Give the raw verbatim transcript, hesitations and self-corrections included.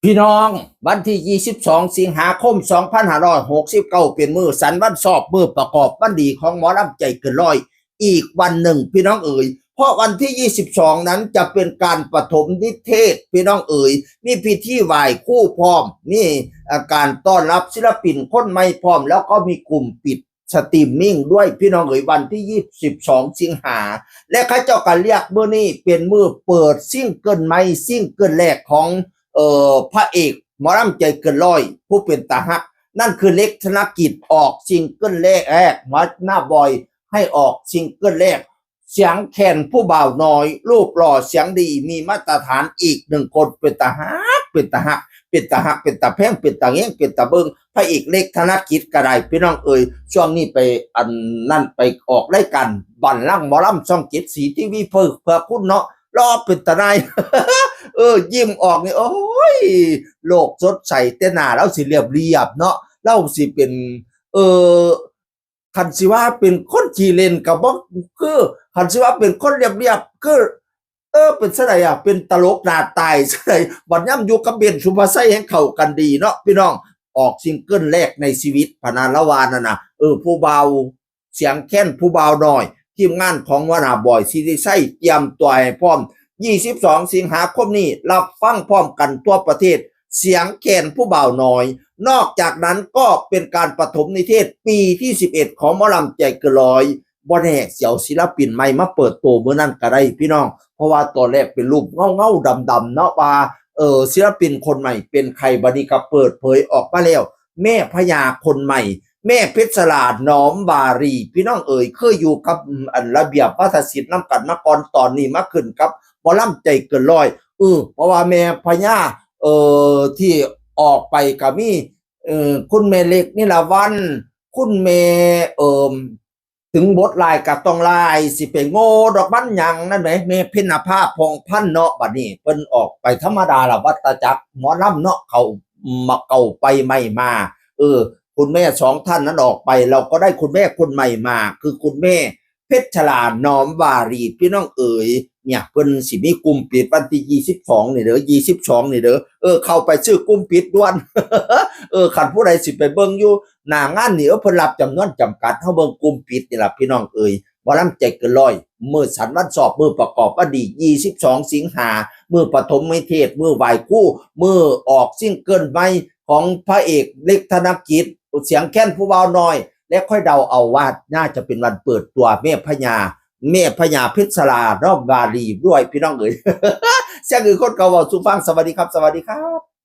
พี่น้อง วันที่ยี่สิบสองสิงหาคมสองพันห้าร้อยหกสิบเก้าเป็นมื้อสันวันสอบมื้อประกอบวันดีของหมอลำใจเกินร้อยอีกวันหนึ่งพี่น้องเอ๋ย เพราะวันที่ยี่สิบสองนั้นจะเป็นการปฐมนิเทศพี่น้องเอ๋ย มีพิธีไหว้ครูพร้อม มีอ่าการต้อนรับศิลปินคนใหม่พร้อม แล้วก็มีกลุ่มปิด สตรีมมิ่งด้วยพี่น้องเอ๋ย วันที่ยี่สิบสองสิงหา และเขาเจ้าก็เรียกมื้อนี้เป็นมื้อเปิดซิงเกิลใหม่ซิงเกิลแรกของเอ่อพระเอกหมอลำใจเกินร้อยผู้เป็นตาฮัก นั่นคือเล็กธนกิจออกซิงเกิลแรกแรกหมอหน้าบอยให้ออกซิงเกิลแรก เสียงแคนผู้บ่าวน้อย รูปหล่อเสียงดีมีมาตรฐานอีกหนึ่งคนเป็นตาฮักเป็นตาฮักเป็นตาฮักเป็นตาแพงเป็นตาแยงเป็นตาเบิ่ง พระเอกเล็กธนกิจก็ได้พี่น้องเอ๋ย ช่วงนี้ไปอันนั่นไปออกรายการบัลลังก์หมอลำช่องเจ็ดสีทีวีเพื่อเพื่อคุณเนาะ รอเป็นตาหน่าย เออ ยิ้มออกนี่โอ้ย โลกสดใสแต่หน้าลาวสิเรียบเรียบเนาะ ลาวสิเป็น เออ คันสิว่าเป็นคนขี้เล่นก็บ่คือ คันสิว่าเป็นคนเรียบเรียบคือ เออ เป็นจั่งใดอะ เป็นตลกหน้าตายจั่งใด บัดยามอยู่กับเบ้นสุภาชัยแฮ่งเข้ากันดีเนาะพี่น้อง ออกซิงเกิลแรกในชีวิตพะนา ละว่านั่นน่ะ เออ ผู้บ่าวเสียงแคนผู้บ่าวน้อย ทีมงานของหัวหน้าบอยสิริชัยเตรียมตัวให้พร้อม ยี่สิบสองสิงหาคมนี้รับฟังพร้อมกันทั่วประเทศ เสียงแคนผู้บ่าวน้อย นอกจากนั้นก็เป็นการปฐมนิเทศปีที่สิบเอ็ดของหมอลำใจเกินร้อย บ่แน่สิเอาศิลปินใหม่มาเปิดตัวมื้อนั้นก็ได้พี่น้อง เพราะว่าตอนแรกเป็นรูปเงาๆดำๆเนาะว่า เออ ศิลปินคนใหม่เป็นใคร บัดนี้ก็เปิดเผยออกมาแล้ว แม่พญาคนใหม่ แม่เพชรลาหนอมวารี พี่น้องเอ๋ย เคยอยู่กับ อืม อันระเบียบวาทศิลป์นำกันมาก่อน ตอนนี้มาขึ้นกับหมอลำใจเกินร้อย เออ เพราะว่าแม่พญา เออ ที่ออกไปก็มี เออ คุณแม่เล็กนิลาวัลย์ คุณแม่ เอิม ถึงบทลายก็ต้องลาย สิไปโง่ดอกมันหยังนั่นแหม แม่เพ็ญนภาพองพันเนาะ บัดนี้เพิ่นออกไปธรรมดาละ วัฏจักรหมอลำเนาะ เขามาเก่าไปใหม่มา เออ คุณแม่สองท่านนั้นออกไป เราก็ได้คุณแม่คนใหม่มา คือคุณแม่เพชรลาหนอมวารี พี่น้องเอ๋ย เนี่ย เพิ่นสิมีกลุ่มปิดวันที่ยี่สิบสองนี่เด้อ ยี่สิบสองนี่เด้อ เออ เข้าไปซื้อกลุ่มปิดด่วน เออ คันผู้ใดสิไปเบิ่งอยู่หน้างานนี่ เออ เพิ่นรับจำนวนจำกัด เฮาเบิ่งกลุ่มปิดนี่ล่ะพี่น้องเอ๋ย หมอลำใจเกินร้อย มื้อสันวันสอบ มื้อประกอบวันดี ยี่สิบสองสิงหา มื้อปฐมนิเทศ มื้อไหว้ครู มื้อออกซิงเกิลใหม่ของพระเอกเล็กธนกิจ เสียงแคนผู้บ่าวน้อย และค่อยเดาเอาว่าน่าจะเป็นวันเปิดตัวแม่พญา แม่พญาเพชรลาหนอมวารีด้วยพี่น้องเอ๋ย เสียงอื่นคนเก่าเว้าสู่ฟัง สวัสดีครับ สวัสดีครับ